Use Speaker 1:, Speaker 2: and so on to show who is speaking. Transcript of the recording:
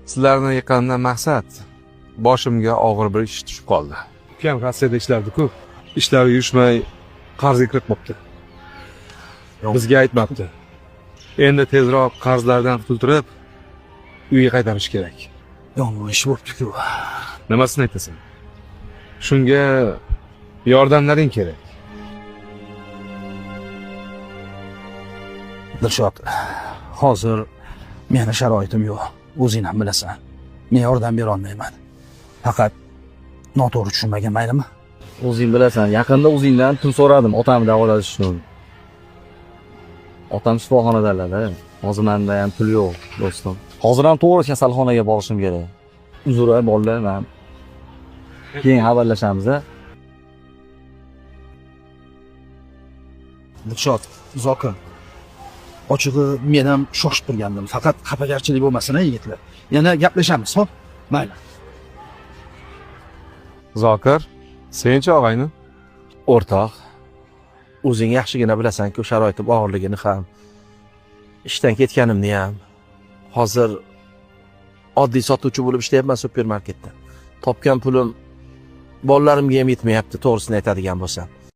Speaker 1: Sizlarni yiqqanimdan maqsad boshimga og'ir bir ish tushib qoldi. Ukam Rossiyada ishlardi-ku. Ishlari yurishmay qarzga kirib qolibdi. Bizga aytmabdi. Endi tezroq qarzlardan qutultirib uyga qaytarish kerak.
Speaker 2: Yomon ish bo'pti-ku.
Speaker 1: Nimasini aytasan? Shunga yordamlaring kerak.
Speaker 2: Dilshod, hozir meni sharoitim yo'q. O'zing ham bilasan. Men yordam bera olmayman. Faqat noto'g'ri tushunmagin, maylimi?
Speaker 3: O'zing bilasan, yaqinda o'zingdan pul so'radim otamni davolatish uchun. Otam shifoxonadalar. Hozir menda ham pul yo'q, do'stim. Hozir ham to'g'ri kasalxonaga borishim kerak. Uzr, a, bolalar, man. Keyin xabarlashamiz, a.
Speaker 2: Dilshod, Zokir. Ochig'i men ham shoshib turgandim. Faqat xafagarchilik bo'lmasin, a, yigitlar. Yana gaplashamiz, xo'p? Mayli.
Speaker 1: Zokir, senchi og'ayni?
Speaker 4: O'rtoq, o'zing yaxshigina bilasan-ku sharoitim og'irligini ham, ishdan ketganimni ham. Hozir oddiy sotuvchi bo'lib ishlayapman supermarketda. Topgan pulim bolalarimga ham yetmayapti, to'g'risini aytadigan bo'lsam.